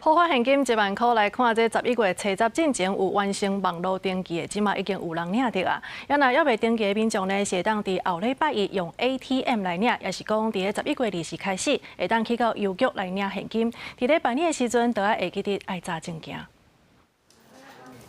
普發現金一萬箍來看，這11月初十進前有完成網路登記的，這馬已經有人領著啊。啊若猶未登記的民眾呢，是會當佇後禮拜一用 ATM 來領，抑是講佇咧十一月二十開始，會當去到郵局來領現金。佇咧辦理的時陣，著愛會記得愛查證件。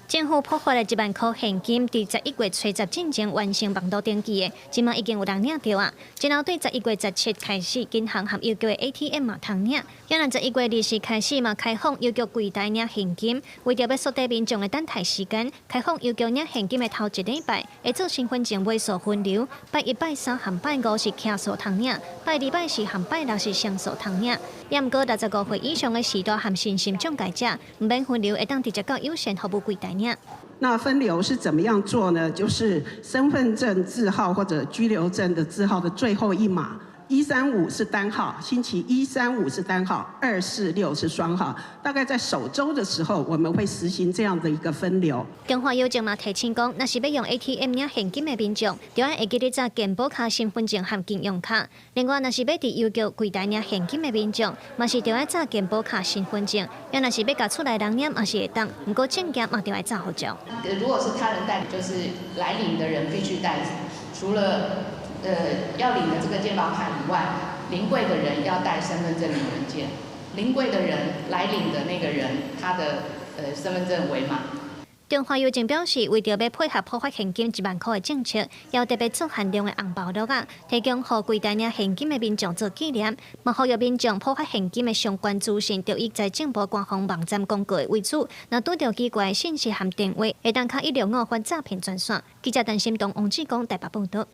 政府普發的一萬箍現金，佇十一月初十進前完成網路登記的，這馬已經有人領著啊。然後對十一月十七開始，銀行和郵局的 ATM 嘛通領。啊若十一月二十開始嘛開放郵局櫃台領現金，為著欲縮短民眾的等待時間，開放郵局領現金的頭一禮拜，會做身份證尾數分流。拜一、拜三和拜五是奇數通領，拜二、拜四和拜六是雙數通領。也毋過六十五歲以上的序大和身心障礙者，毋免分流，會當直接到有線服務櫃台領。那分流是怎麼樣做呢？就是身份證字號或者居留證的字號的最後一碼，一三五是單號，星期一三五是單號，二四六是雙號。大概在首週的時候，我們會實行這樣的一個分流。中華郵政嘛提醒講，若是欲用 ATM 領現金的民眾，著愛會記得查健保卡、身份證和金融卡。另外，若是欲佇郵局櫃台領現金的民眾，嘛是著愛查健保卡、身份證。啊若是欲共厝內人領，嘛是會當，毋過證件嘛著愛查護照。如果是他人代理，就是來領的人必須帶，除了要領的這個健保卡以外，臨櫃的人要帶身份證明文件，臨櫃的人來領的那個人，他的身份證尾碼。中華郵政表示，為著欲配合普發現金一萬箍的政策，猶特別做限量的紅包袋仔，提供予櫃台領現金的民眾做紀念。嘛呼籲民眾普發現金的相關資訊，著以財政部官方網站公告為主。若拄著奇怪的信息和電話，會當敲165反詐騙專線。記者陳心東、王志剛台北報導。